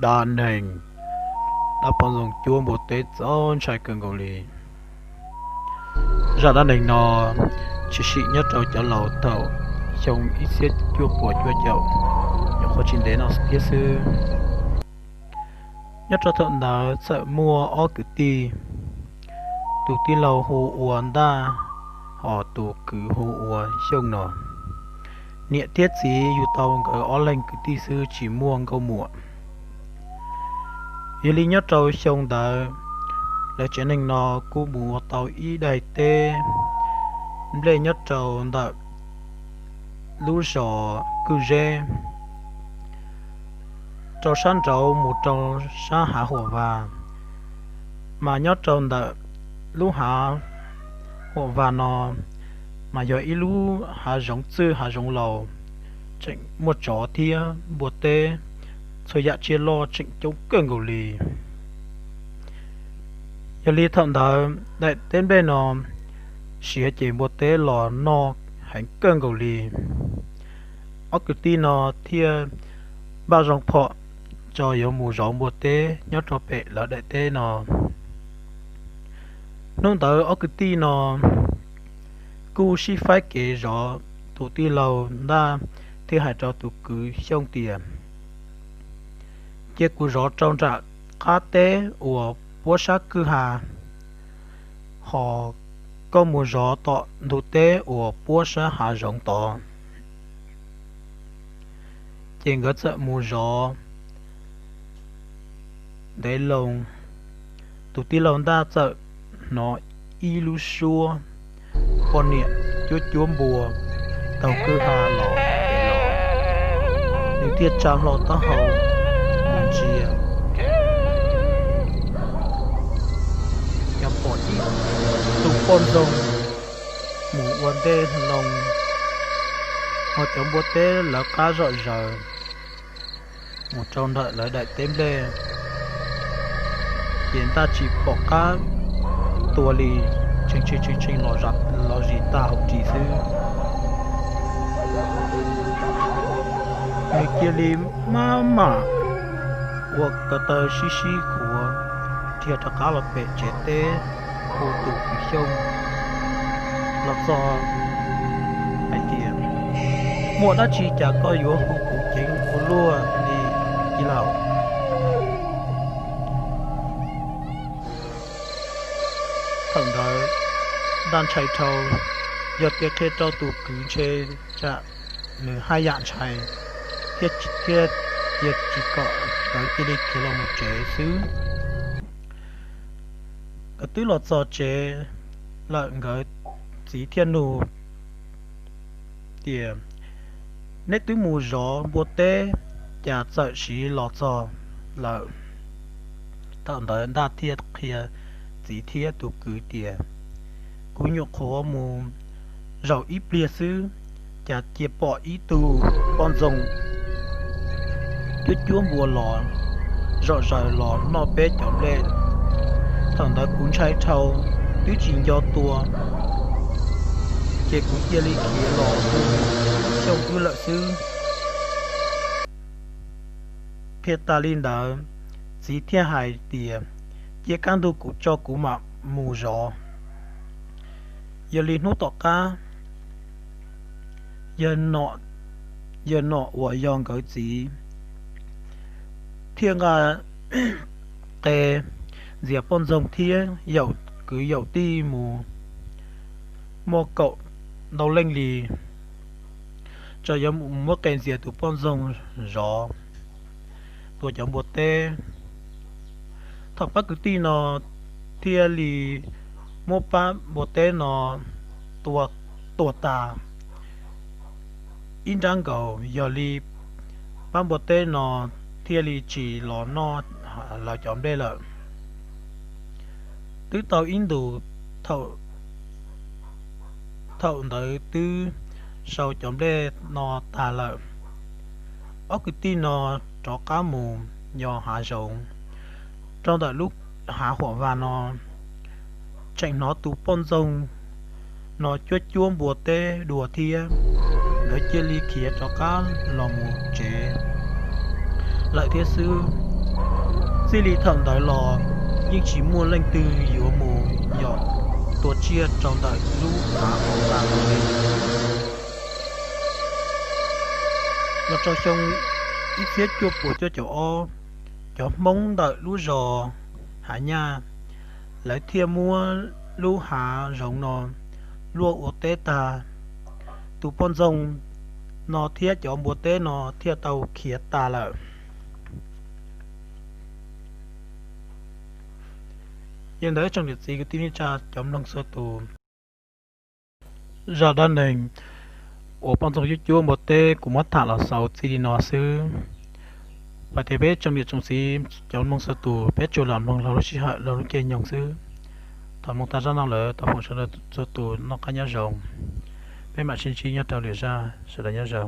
Dab neeg dab poj ntxoog cuab npua teb txaus ntshai kawg nkaus li. Zaj dab neeg no tshwm sim nyob rau cov laus thaum xyoo ib txhiab cuaj puas cuaj caum, nyuam qhuav tsis ntev no thiab xwb. Nyob rau thaum ntawd txawm muaj ob kwv tij, tus tij laug hu ua Ntaj, hos tus kwv hu ua Xyooj no. Niam thiab txiv yug tau nkawd ob leeg kwv tij xwb tsis muaj nkauj muam. Yog li nyob rau xyoo ntawd, lawv tsev neeg no kuj mus ua tau ib daim teb nplej nyob rau ntawm lub zos Kwj Zeb, rau sab nraud mus rau sab hav Huam Vas. Mas nyob rau ntawm lub hav Huam Vas no mas yog ib lub hav zoov txwj hav zoov laus, tseem muaj tsov thiab npua teb, txhua yam tsiaj loj tseem coob kawg nkaus li. Yog li thaum ntawd daim teb nplej no siav ces npua teb los noj heev kawg nkaus li. Ob kwv tij no thiaj npaj zoo phom tso yuav mus zov npua teb nyob rau pem lawv daim teb no. Hnub ntawd ob kwv tij no kuj sib faib kev zov. Tus tij laug Ntaj thiaj hais rau tus kwv Xyooj tias, cia kuv zov rau nram qab teb uas puab sab kwj ha, hos koj mus zov tom ntug teb uas puab sab hav zoov tod. Ces nkawd txawm mus zov ntev loo, tus tij laug Ntaj txawm hnov ib lub suab poj niam cuab cuab npua taug kwj ha los. Nws thiaj tsa hlo taub hau mus ntsia, yog pom ib tug poj ntxoog mus ua ntej loo, hos cov npua teb lawv qab zom zaws mus rau ntawm lawv daim teb nplej. Ces Ntaj tsis pom qab tua li, tshee tshee tshee los zis tag hauv ris xwb. Nws cia li maj mam ua ko taw sib sib khuav dhia rov qab los pem tsev teb, hu tus kwv Xyooj los txog hais tias, muaj dab tsi cas koj yuav hu kuv ceev ua luaj li, tij laug? Thaum ntawd Ntaj ntshai dhau, yog tias qhia rau tus kwv ntshe tsam nws haj yam ntshai thiab, cia tsis kom nkawd cia li khiav los mus tsev xwb. Nkawd twb los txog tsev lawm, nkawd txiv thiaj nug tias, neb twb mus zov npua teb, cas txawm siv los txog lawm? Thaum ntawd Ntaj thiaj qhia txiv thiab tus kwv tias, kuv nyuam qhuav mus zaum ib pliag xwb, cas cia pom ib tug poj ntxoog cuab cuab npua los, zom zaws los noj peb cov nplej. Thaum ntawd kuv ntshai dhau, twb tsis nco tua, ces kuv cia li khiav los hu Xyooj wb lawm xwb. Qhia tas li ntawd, txiv thiaj hais tias, cia kaj ntug kuv tso kuv mam mus zov. Yog li hnub tom qab, yawg Nom uas yog nkawd txiv thiaj nqa qe ntxias poj ntxoog thiab yaum kwv yaum tij mus muaj kaum ntau leej li, tso yuav muab qe ntxias tus poj ntxoog zov, tua cov npua teb. Thaum pab kwv tij no thiaj li muab pab npua teb no tua tas ib nrab nkaus, yog li pab npua teb no thiaj li tsis los noj lawv cov nplej lawm. Twb tau ib ntus, thaum ntawd twb sau cov nplej no tag lawm, ob kwv tij no rov qab mus yos hav zoov rau ntawm lub hav huam vas no, tseem hnov tus poj ntxoog no cuab cuab npua teb dua thiab. Nkawd cia li khiav rov qab los mus tsev lawm thiab xwb. Txij li thaum ntawd los yeej tsis muaj leej twg yuav mus yos tua tsiaj rau ntawm lub hav Pov Tas no li. Los rau xyoo ib txhiab cuaj puas cuaj caum ob, cov Hmoob ntawm lub zos Hav Nyaj, lawv thiaj muab lub hav zoov no luaj ua teb tag. Tus poj ntxoog no thiab cov npua teb no thiaj tau khiav tas lawm. Yog li ntawd ib tsoom niam txiv kwv tij neej tsa cov mloog txhua tus, zaj dab neeg uas poj ntxoog cuab cuab npua teb kuv muab tham los xaus txij li no xwb. Vam tias peb tsoom niam tsoom txiv cov mloog txhua tus peb tsuas lam mloog laug lub sij hawm laug lub caij nyoog xwb. Thaum mloog tag zaj no lawm thov foom sawv daws txhua tus noj qab nyob zoo. Peb mam sib ntsib nyob rau lwm zaj, sawv daws nyob zoo.